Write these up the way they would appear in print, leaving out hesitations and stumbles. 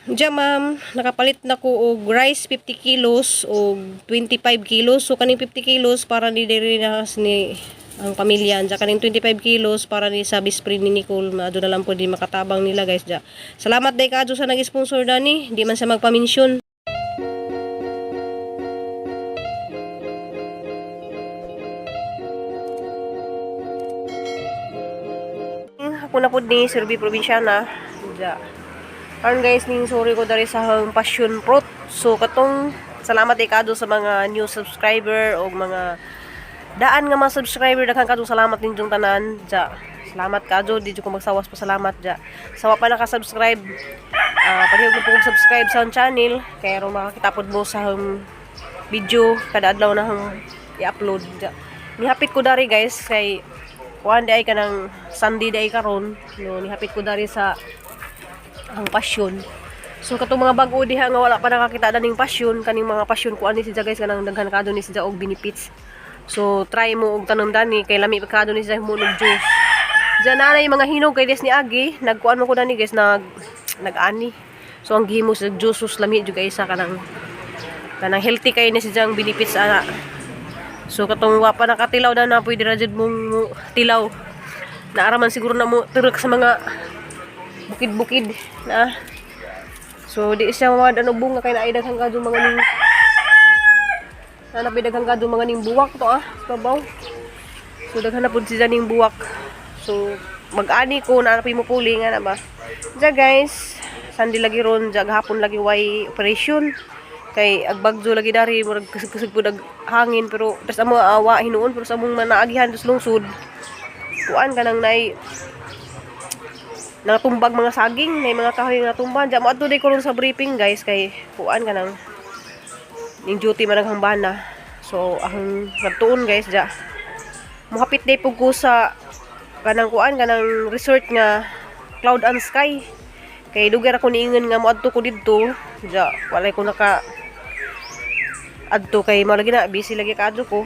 Diya, ma'am, nakapalit na ko og rice 50 kilos og 25 kilos. So kaning 50 kilos para ni diri na ni ang pamilya. Diya kaning 25 kilos para ni sa best friend ni Nicole. Maado na lang po di makatabang nila, guys, diya. Salamat day kaadto sa nag-sponsor dani. Di man siya magpa-mention. Ako na pud ni Survey Probinsyana. Diya. Karon, guys, ning sorry ko dari sa akong passion fruit. So katong salamat kay kado sa mga new subscriber o mga daan nga mga subscriber, daghan kadtong salamat ninyong tanan. Ja. Salamat kadto, di jud ko magsawas pa salamat ja. Sa wa pa naka-subscribe, palihog na po kong subscribe sa akong channel kay aron makakita pod mo sa akong video kada adlaw na akong i-upload ja. Nihapit ko dari, guys, kay kuan di ay kanang Sunday di ay karon no, nihapit ko dari sa ang passion. So katong mga bag-o diha nga wala pa nakakita na ning passion, kaning mga passion kuan ni siya, guys, kanang daghan kaadto ni siya og benefits. So try mo og tanom dani kay lami pa kaadto ni siya mo og juice. Diyan na yung mga hinog kay des ni Agi, nagkuan mo ko dani, guys, nag-ani. So ang gihimo sa juice sus lami jud kay sa kanang kanang healthy kay ni siya ang benefits ana. So katong wa pa nakatilaw na na pwede ra jud mong tilaw. Naaraman siguro na mo turok sa mga bukid-bukid na. So di siya mawad ano bunga kay naay daghan kadto mga ning hanap daghan kadto mga ning buwak to ah sa babaw. So daghan na pud siya ning buwak. So mag-ani ko na mo puli nga na ba. Diya, guys, Sunday lagi ron, diya gahapon lagi way operation. Kay agbagyo lagi dari, murag kusog-kusog pud ag hangin, pero tas amo awa hinuon, pero sa among manaagihan dus lungsod. Kuan kanang nay natumbag mga saging, may mga kahoy nga natumban. Diya mo adto day ko ron sa briefing, guys, kay kuan kanang ning duty man ang hambana. So ang nagtuon, guys, diya. Muhapit day pug ko sa kanang kuan kanang resort nga Cloud and Sky. Kay dugay ra ko niingon nga moadto ko didto. Diya walay ko naka adto kay mao lagi na busy lagi kaadto ko.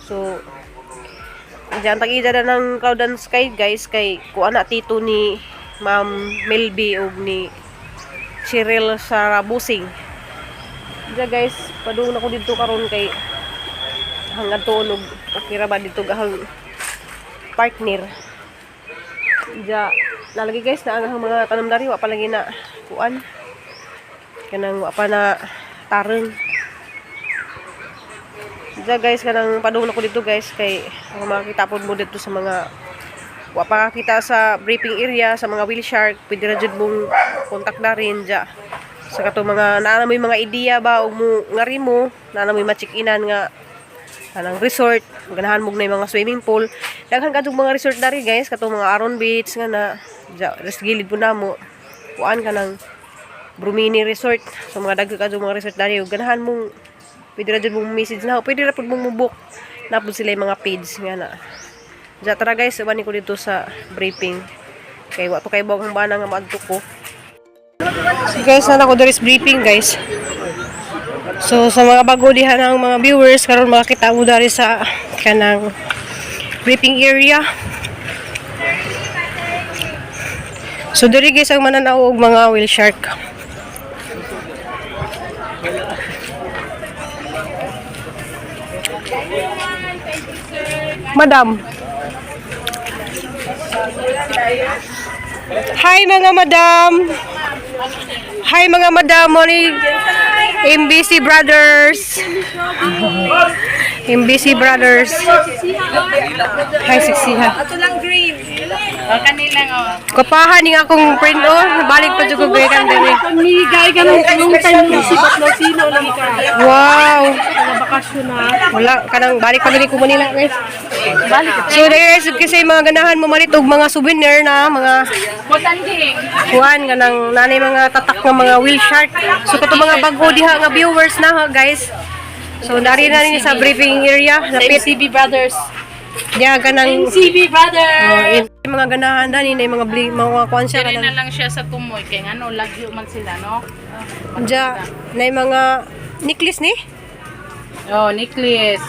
So diyan tag-ida na ng Cloud and Sky, guys, kay kuan na tito ni Ma'am Melby ug ni Cheryl Sarabusing. Diya, guys, padung na ko didto karon kay hangad tuon og okay ra ba dito gahang partner. Diya, nalagi, guys, na ang mga tanom dari wa pa lagi na kuan. Kanang wa pa na tareng. Diya, guys, kanang padung na ko dito, guys, kay ako makakita pod mo dito sa mga wa pa kakita sa briefing area, sa mga whale shark, pwede ra jud mong contact na rin diya. Sa katong mga naa na mo'y mga ideya ba og mo ngari mo, naa na mo'y ma-check-inan nga kanang resort, ganahan mo na yung mga swimming pool. Daghan kadtong mga resort dari, guys, katong mga Aron Beach nga na diya, rest gilid po namo. Kuan kanang Brumini Resort. So mga daghan kadtong mga resort dari ug ganahan mong pwede ra jud mong message na, pwede ra pud mong mo-book. Na pud sila yung mga page nga na. Diya tara, guys, uban ko dito sa briefing. Kay wa pa kay bawang bana nga maadto ko. So guys, na ako diri sa briefing, guys. So sa mga bago diha ng mga viewers karon makakita mo dari sa kanang briefing area. So diri, guys, ang mananaw og mga whale shark. Madam. Hi, mga madam. Hi, mga madam, mo ni MBC Brothers. MBC Brothers. Hi, sexy ha. Ato lang green. O, kanilang o. Kapahan ni akong friend oh, balik pa jud ko gaykan diri. Nigay ka nung long time no si Batlo sino lang ka. Wow. Bakasyon na. Wala kanang balik pa gani ko Manila, guys. So guys, kasi mga ganahan mo malit og mga souvenir na mga Botanding. kuan kanang nanay mga tatak nga mga whale shark. So kato mga bag-o diha nga viewers na ha, guys. So dari na ni sa briefing area napit MCB Brothers. diha kanang MCB Brothers. Oh, mga ganahan dani na yung mga bli, mga kuan siya Diri kanang na lang siya sa tumoy kay ngano lagyo man sila no. diya na yung mga necklace ni. Oh, necklace.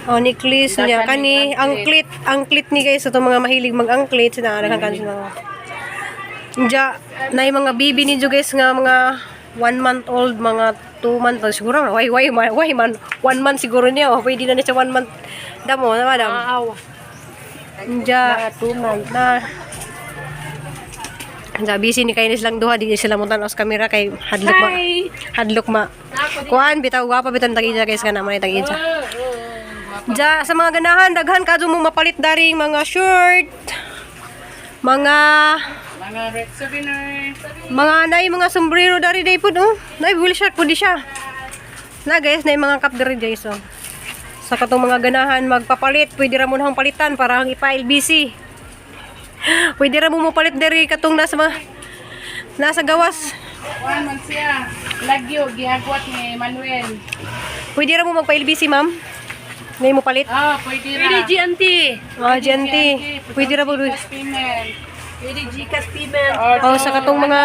Oh, necklace niya kani angklit, angklit ni, guys, so itong mga mahilig mag-angklit sina daghan kan sila mga. Diya, na yung mga baby ninyo guys nga mga 1 month old, mga 2 month old siguro. Why man? 1 month siguro niya. Oh, pwede na niya sa 1 month. Damo, na madam. Aw. Diya, 2 months. Na. Diya, busy ni kayo silang duha. Di sila mo tanaw sa camera kay hadlok ma. Hi! Hadlok ma. Kuan, bitaw, gwapa bitaw ang tag-ija guys nga naman tag-ija. Diya, sa mga ganahan, daghan kadto mo mapalit daring mga shirt, mga Mga red souvenir. mga nay mga sombrero dari day pud oh. Nay wheel shirt pud di siya. Na guys, nay mga cup dari guys oh. Sa katong mga ganahan magpapalit, pwede ra mo nang palitan para ang ipa-LBC. Pwede ra mo mopalit diri katong nasa mga nasa gawas. 1 month siya. Lagyo, gihagwat ni Manuel. Pwede ra mo magpa-LBC, ma'am. Nay mo palit. Ah, pwede ra. Pwede GNT. Ah, GNT. Pwede ra mo. Gcash payment. Pwede Gcash payment. Oh, sa katong mga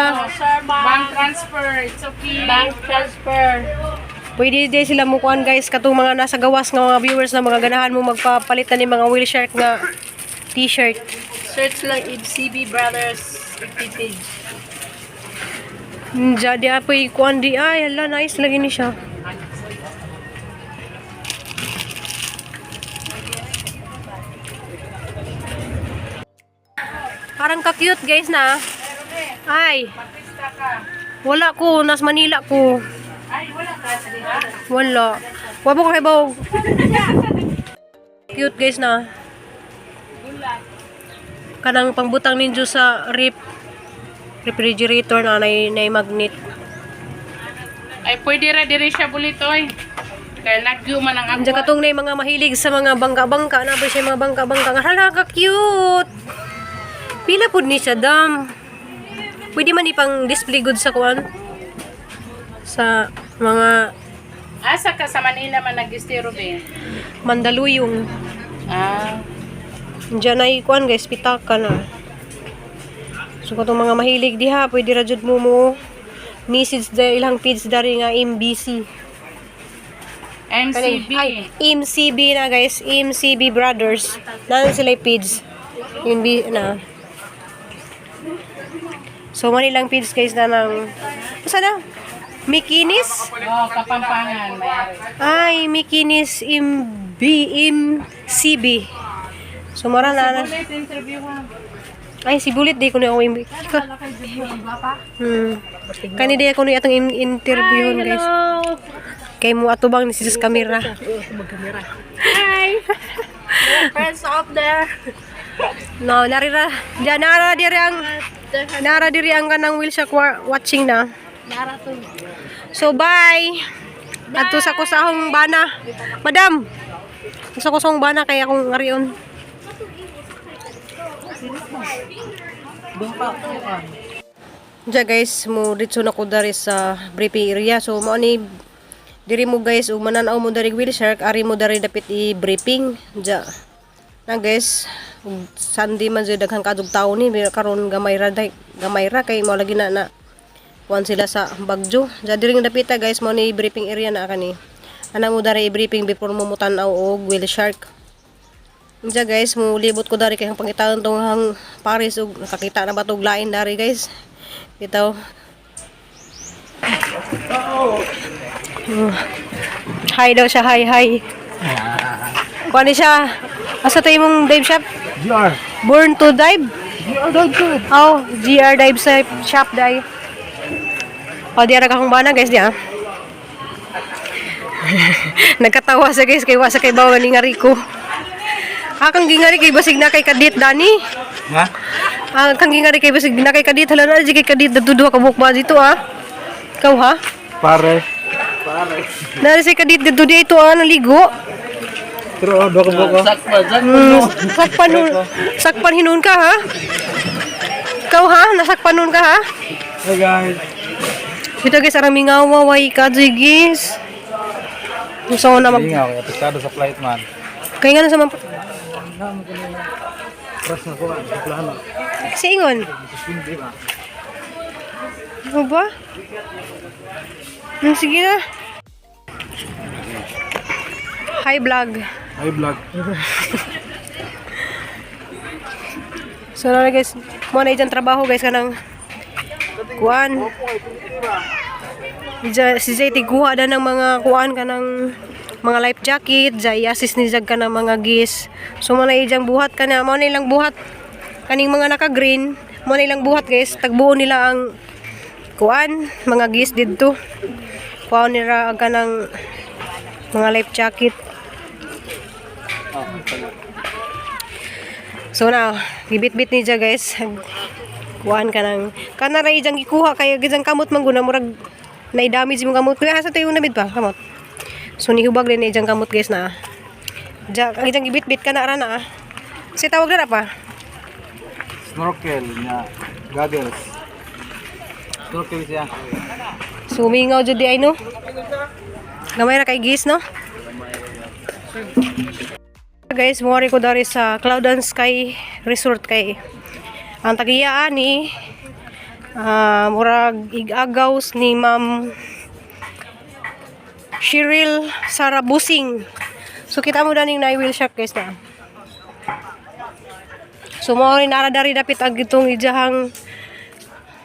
Bank transfer. It's okay. Bank transfer. Pwede din sila mukuan guys katong mga nasa gawas nga mga viewers na mga ganahan mo magpapalit na ni mga wheel shark nga t-shirt. Search lang MCB Brothers FB page. Diya, di apoy kuan di ay hala nice lagi ni siya. Parang ka-cute guys na. Ay, Pista ka. wala ko nas Manila ko. Ay, wala ka sa diha. Wala. Wa mo kay baw. Cute guys na. Bulat. Kanang pangbutang ninyo sa refrigerator na nay, nay magnet. Ay, pwede ra diri siya bulit oy. Kaya lagyo man ang Andiyan agwat. katong na mga mahilig sa mga bangka-bangka na ba siya mga bangka-bangka nga hala ka cute. Pila pud ni siya dam. Pwede man ipang display good sa kuan sa mga Asa ka sa Manila man nag-estero be? Mandaluyong. Ah. Diyan ay kuan guys, pitaka na. So katong mga mahilig diha, pwede ra jud mo mo message da ilang feeds dari nga MBC. MCB. Ay, MCB na guys, MCB Brothers. Naan sila yung feeds. MB na. So man ilang feeds guys na ng Saan na? Mikinis? Oh, Kapampangan, mayari. Ay, Mikinis MB MCB. So mara na na. Bulit interview ha. Ay, si Bulit di ko na ako imbi. Kani di ako ni atong interviewon guys. Kay mo atubang ni sis camera. Hi. Friends out there. No, narira. Diyan nara diri ang nara diri ang kanang wheel shark watching na. Nara to. So bye. Adto sa kusahong bana. Madam. Sa kusahong bana kay akong arion. Diya guys, mo dito na ko dari sa briefing area. So mao ni diri mo guys, ug mananaw mo dari wheel shark, ari mo dari dapit i-briefing. Diya. Na guys, ug Sunday man jud daghang kadug tawo ni pero karon gamay ra day, gamay ra kay mao lagi na na kuan sila sa Bagyo. Diya diri nga dapita guys, mao ni briefing area na kani. Ana mo dari i-briefing before mo mutan-aw og whale shark. Diya guys, mo libot ko dari kay ang pangitaon tong hang Paris ug nakakita na ba tog lain dari guys. Bitaw. Hi daw siya, hi, hi. Kuan ni siya. Asa tayo imong dive shop? GR. Born to dive? GR dive good. Oh, GR dive sa shop dai. O, di ara kakong bana guys diya. Nagkatawa sa guys kay wasa kay bawa ni ngari ko. Akang gingari kay basig na kay kadit dani. Ha? Ah, kang gingari kay basig na kay kadit hala na di kay kadit duduha ka buok ba dito ah. Ikaw ha? Pare. Pare. Nari si kadit dito dito ah naligo. Pero oh, doko boko. Sakpan nun, sakpan hinun ka ha? Ikaw ha? Nasakpan nun ka ha? Hey guys. Dito guys, araming awaway ka, guys. Gusto ko na mag... Hindi nga, kaya apektado sa flight man. Kaya nga na sa mga... Press na ko, sa plano. Singon. Hindi ba? Ano ba? Sige na. Hi vlog. Hi vlog. So na guys, mo na dyan trabaho guys kanang Kuan. Si Jay tiguha da ng mga kuan kanang mga life jacket, jay assist ni jag ka ng mga gis. So mo na ijang buhat kana, mo na ilang buhat kaning mga naka-green, mo na ilang buhat, guys, tagbuo nila ang kuan, mga gis didto. Kuan nila ang kanang mga life jacket. So now, gibit-bit ni siya, guys. Kuan ka ng kana ra ijang gikuha kay gijang kamot man guna murag na-damage imong kamot. Kuya, asa to yung namid pa kamot. So nihubag din ni ijang kamot, guys, na. Ja, ang ijang gibit-bit kana ra na. Si tawag na ra pa. Snorkel na goggles. Snorkel siya. Sumingaw jud di ay, no. Gamay ra kay gis, no. Guys, muari ko dari sa Cloud and Sky Resort kay ang tagiyaan ni murag igagaws ni Ma'am Cheryl Sarabusing. So kita mo daning na wheel shark, guys, na. So mao rin ara dari dapit ang itong ijahang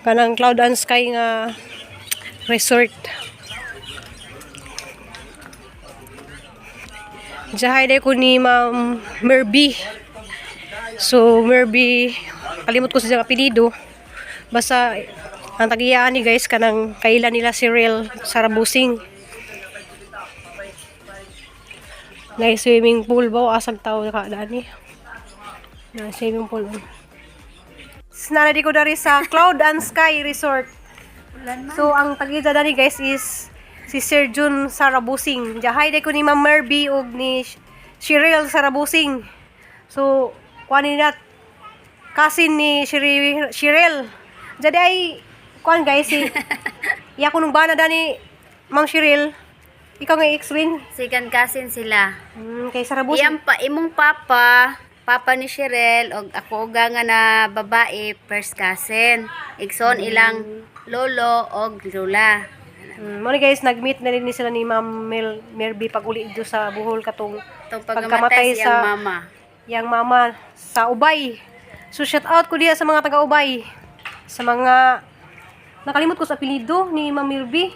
kanang Cloud and Sky nga resort. Jahay day ko ni Ma'am Merby. So Merby, kalimot ko sa siyang apelyido. Basta ang tagiyaan ni, guys, kanang kaila nila si Real Sarabusing. Na swimming pool ba o asag tao ka dani. Na swimming pool. Naladi ko dari sa Cloud and Sky Resort. So ang tagida dani, guys, is si Sir Jun Sarabusing. Jahay day ko ni Ma'am Merby ug ni Cheryl Sarabusing. So kuan ni nat cousin ni Cheryl. Jadi ay kuan, guys, si iya ko nung bana dani Ma'am Cheryl. Ikaw nga i-explain. Second cousin sila. Kay Sarabusing. Iyang pa, imong papa, papa ni Cheryl, og ako uga nga na babae, first cousin. Igsoon ilang lolo og lola. Mo ni, guys, nag-meet na rin ni sila ni Ma'am Merby pag uli dito sa Bohol katong Itong pagkamatay pagkamatay sa siyang mama. yang mama sa Ubay. So shout out ko diya sa mga taga Ubay. Sa mga nakalimot ko sa apelyido ni Ma'am Mirby.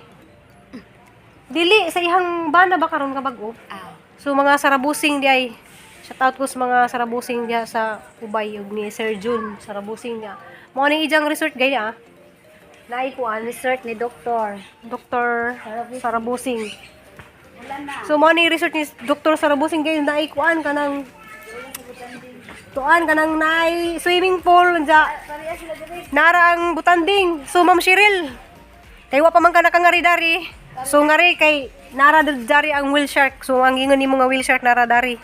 Dili sa ihang bana ba karon ka bag-o? Aw. So mga Sarabusing di ay shout out ko sa mga Sarabusing diya sa Ubay ug ni Sir Jun Sarabusing niya. Mo ni ijang resort gaya ah. Naay kuan Resort ni Doktor. Dr. Sarabusing. So mo ni resort ni Dr. Sarabusing kayo naay kuan kanang tuan kanang naay swimming pool anja. Nara ang butanding. So Ma'am Cheryl, kay wa pa man ka nakangari dari. So ngari kay nara dari ang whale shark. So ang ingon nimo nga whale shark nara dari.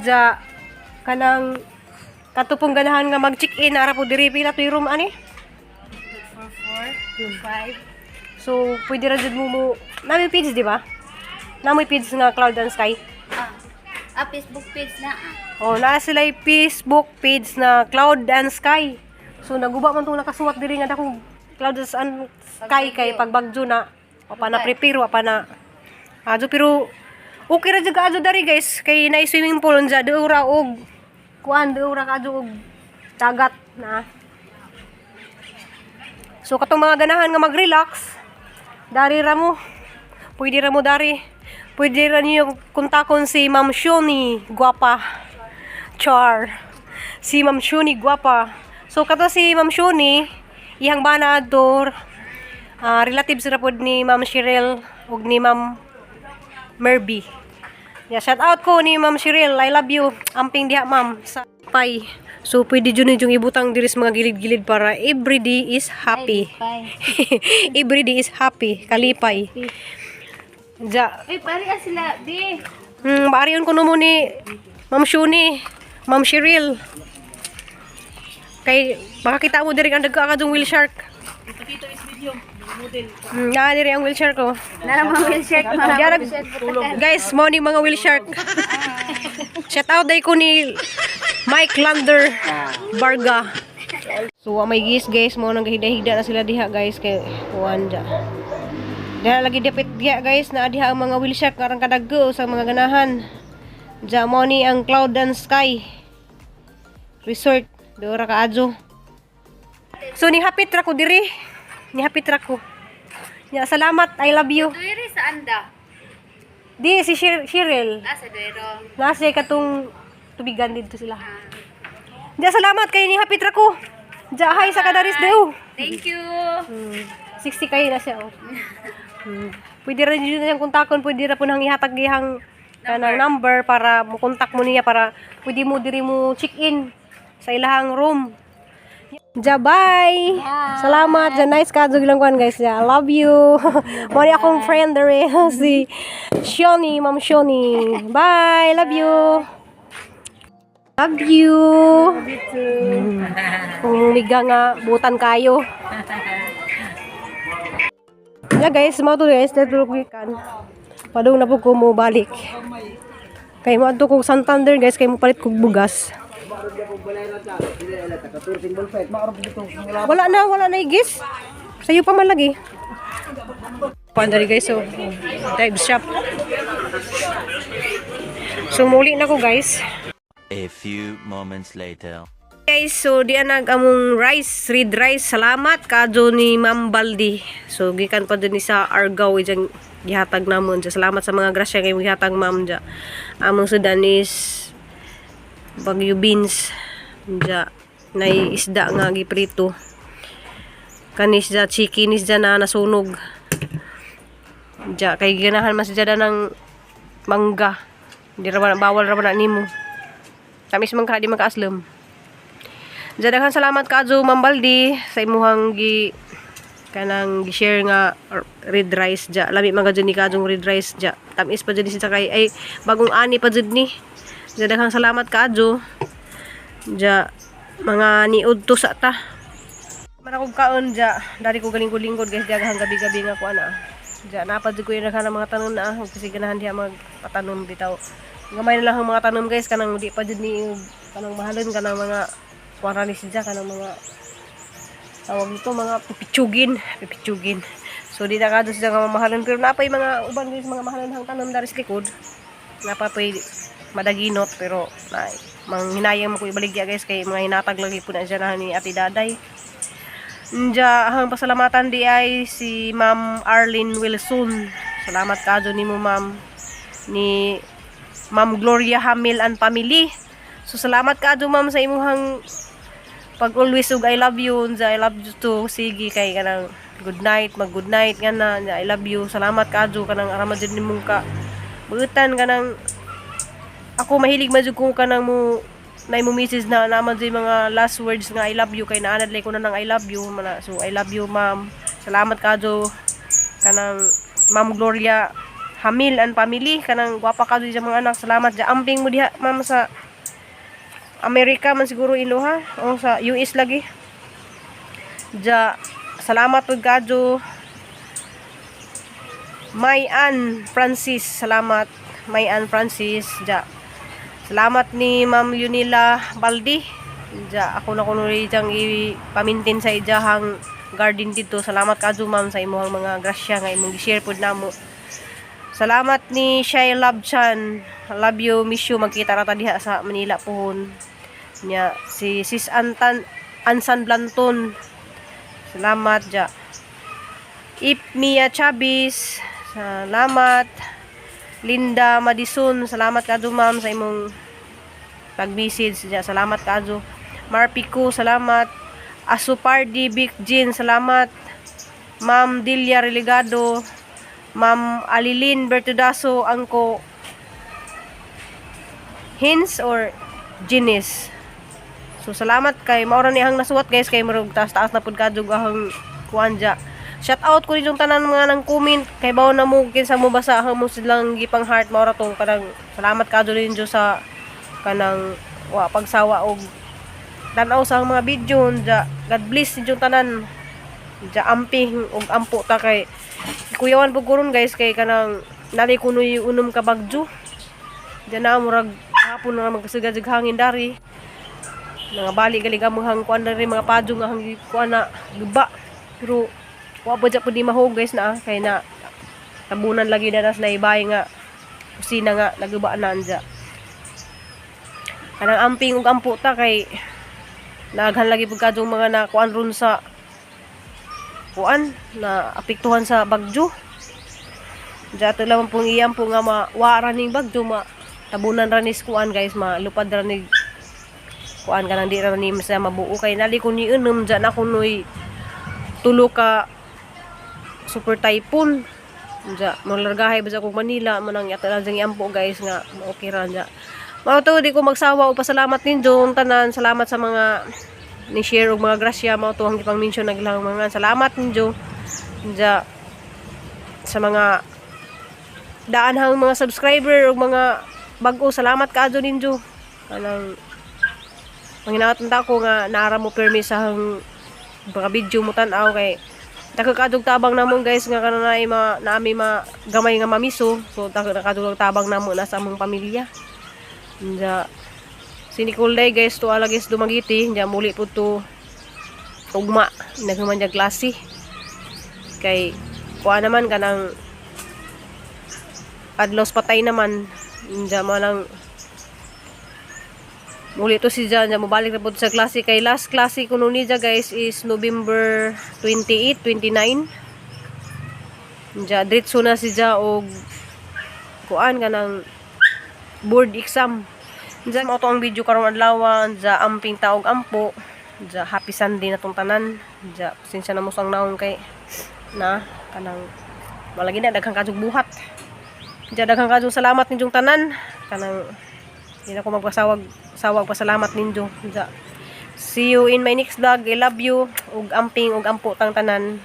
Ja kanang katupong ganahan nga mag-check-in nara po diri pila to room ani. 4, 4, 5. So, pwede ra jud mo mo nami page, di ba? Nami page nga Cloud and Sky. Ah, Facebook page na ah. Oh, naa sila Facebook page na Cloud and Sky. So, naguba man tong nakasuwat diri nga dakong Cloud and Sky kay pagbagyo na wa pa na prepare, wa pa na adyo, pero okay ra jud kaadyo dari, guys, kay na swimming pool unja duura og kuan, duura kaadyo og dagat na. So katong mga ganahan nga mag-relax, dari ra mo. Pwede ra mo dari. Pwede ra niyo kontakon si Ma'am Shoni Guapa. Char. Si Ma'am Shoni Guapa. So kato si Ma'am Shoni, iyang bana adto relatives ra pod ni Ma'am Cheryl ug ni Ma'am Merby. Yeah, shout out ko ni Ma'am Cheryl. I love you. Amping diha, Ma'am, sa pay. So pwede jud ninyong ibutang diri sa mga gilid-gilid para every day is happy. Every day is happy, kalipay. Ja, Ay, pare ah sila, di. Maariyon ko no mo ni Ma'am Shuni, Ma'am Cheryl. Kay makakita mo diri ang dagka ka whale shark. Naa diri ang whale shark oh. Nara mga wheelchair, mga Diyan, guys, mo ni mga whale shark. Shout out day ko ni Mike Lander Barga. So, wa may gis, guys, mo nang gahida-hida na sila diha, guys, kay kuan ja. Diha lagi dapit diha, guys, na diha ang mga whale shark karang kadagko sa mga ganahan. Ja mo ni ang Cloud and Sky Resort. Dora ka adyo. So nihapit ra ko diri. Nihapit ra ko. Ya, salamat. I love you. Duiri sa anda. Di si Cheryl. Ah, sa duero. Nasa katong tubigan dito sila. Diya, salamat kay nihapit ra ko. Diya, hi sa kadaris deo. Thank you. 60 kayo na siya, oh. Pwede ra yun siyang kontakon, pwede ra po nang ihatag gihang kanang number para mo kontak mo niya para pwede mo diri mo check in sa ilahang room. Ja, bye. Salamat. Ja, nice ka lang kuan guys. Ja, I love you. Mo ni akong friend dere si Shoni, Ma'am Shoni. Bye. Love you. Love you. Kung miga nga butan kayo. Yeah guys, mao to guys, dito kan. Padung na po ko mo balik. Kay mo adto kog Santander guys, kay mo palit kog bugas. Wala na igis. Sayo pa man lagi. Pandari guys, so dive shop. So muli na ko guys. A few moments later. Guys, so di nag among rice, red rice. Salamat kadyo ni Ma'am Baldi. So gikan pa din ni sa Argao ijang gihatag namon. Dya. Salamat sa mga grasya kay gihatag ma'am dya. Among Sudanese Bagyo beans dya nay isda nga giprito. Kanis dya chicken is dya na nasunog. Dya kay ganahan mas dya ng mangga. Di ra ba bawal ra ba na nimo. Tamis man ka di man kaaslom. Diyan, daghang salamat kaadto Ma'am Baldi sa imuhang gi kanang gi-share nga red rice dya. Lami man ka ni kaadtong red rice dya. Tamis pa jud ni siya kay ay bagong ani pa jud ni. Diyan, daghang salamat kaadto. Dya mga niud to sa ta. Manakog kaon dya. Dari ko galing lingkod guys dya hanggang gabi-gabi nga ko ana. Dya napa jud ko yung naghanang mga tanom na ah. Kasi ganahan diha magpatanom bitaw. Gamay na lang ang mga tanom guys kanang di pa jud ni kanang mahalon kanang mga kuwara ni siya kanang mga tawag nito mga pipitsugin, pipitsugin. So di na kadto siya nga mamahalon pero napay mga uban guys mga mahalon hang tanom dari sa likod. Napapay madaginot pero na manghinayang mo ko ibaligya guys kay mga hinatag lagi po na siya na ni Ate Daday. Nja, ang pasalamatan di ay si Ma'am Arlene Wilson. Salamat kaadto nimo ma'am ni Ma'am Gloria Hamil and family. So salamat kaadto ma'am sa imuhang pag always ug I love you, unsa I love you too. Sige kay kanang good night, mag good night nga na, unsa, I love you. Salamat kaadto kanang arama jud nimong ka buutan kanang ako mahilig man jud ko kanang mo na mo message na naman jud mga last words nga I love you kay naanad ko na ng I love you mana. So I love you ma'am. Salamat kaadto kanang Ma'am Gloria Hamil and family kanang gwapa ka sa mga anak. Salamat ja amping mo diha ma'am sa Amerika man siguro iloha o sa US lagi. Ja salamat pud kaadto May Ann Francis, salamat. May Ann Francis, ja. Salamat ni Ma'am Leonila Baldi. Ja, ako na kuno rin diyang ipamintin sa ijahang garden dito. Salamat kaadto ma'am sa imuhang mga grasya nga imong gi-share pud namo. Salamat ni Shai Love Chan. Love you, miss you. Magkita ra ta diha sa Manila pohon. Nya si Sis Antan Ansan Blanton. Salamat ja. Ip Mia Chavez, salamat. Linda Madison, salamat kaadto ma'am sa imong pag-message diya. Salamat kaadto. Marpico, salamat. Asupardi Big Jean, salamat. Ma'am Delia Religado, Ma'am Alilin Bertudaso, angko Hins or Ginis. So salamat kay maura ni ang nasuwat guys kay murag taas-taas na pud kadto ahang kuan dya. Shout out ko rin yung tanan mga nang comment kay bawo na mo kinsa mo basa ahang mo silang gipang heart maura tong kanang salamat kadto rin sa kanang wa pagsawa og tan-aw sa ang mga video dya. God bless ninyong tanan. Dya amping og ampo ta kay kuyawan pud ko ron guys kay kanang nali kunoy unom ka bagyo. Dya na murag hapon na magkasugad hangin dari. Mga bali gali ka hang kuan dari mga padjong nga hang kuan na guba. Pero wa pa pud ni mahog guys na ah, kay na tabunan lagi na nas naibay nga kusina nga naguba na anja. Kanang amping ug ampo ta kay Naghan lagi pud kadtong mga nakuan ron sa kuan na apektuhan sa bagyo. Diya ato lamang pong iyang po nga mawara ning bagyo, ma tabunan ra ni kuan guys, malupad ra ni kuan, kanang di ra ni siya mabuo kay nali ko ni unom diya na kunoy tulo ka super typhoon. Diya malargahay ba sa kog Manila manang ato lang diyang iampo guys nga okay ra diya. Mao to, di ko magsawa o pasalamat ninyo tanan. Salamat sa mga ni share og mga grasya. Mao to ang gipang mention naglang mga salamat ninyo diya sa mga daan hang mga subscriber ug mga bag-o. Salamat kaadto ninyo. Kanang manginatong ta ko nga naara mo permi sa hang mga video mo tan-aw kay dako kaadtong tabang namon guys nga kanang ma naami ma gamay nga mamiso. So dako na kaadtong tabang namo na sa among pamilya. Nja si Nicole Day guys to ala guys Dumaguete. Nja muli po to ugma, naghuman niya klase kay kuha naman kanang adlaw patay naman. Nja mo lang muli to si Jan, mobalik na po sa klase kay last klase kuno niya guys is November 28, 29. Nja diretso na si Ja og kuan kanang board exam. Nja mao to ang video karong adlaw. Nja amping taog ampo. Nja happy Sunday na tong tanan. Nja pasensya na mo sang naong kay na kanang malagi na daghang kadtong buhat. Diya daghang kadtong salamat ninyong tanan. Kanang hindi na ko magpasawag sawag pasalamat ninyo. Diya. See you in my next vlog. I love you. Ug amping ug ampo tang tanan.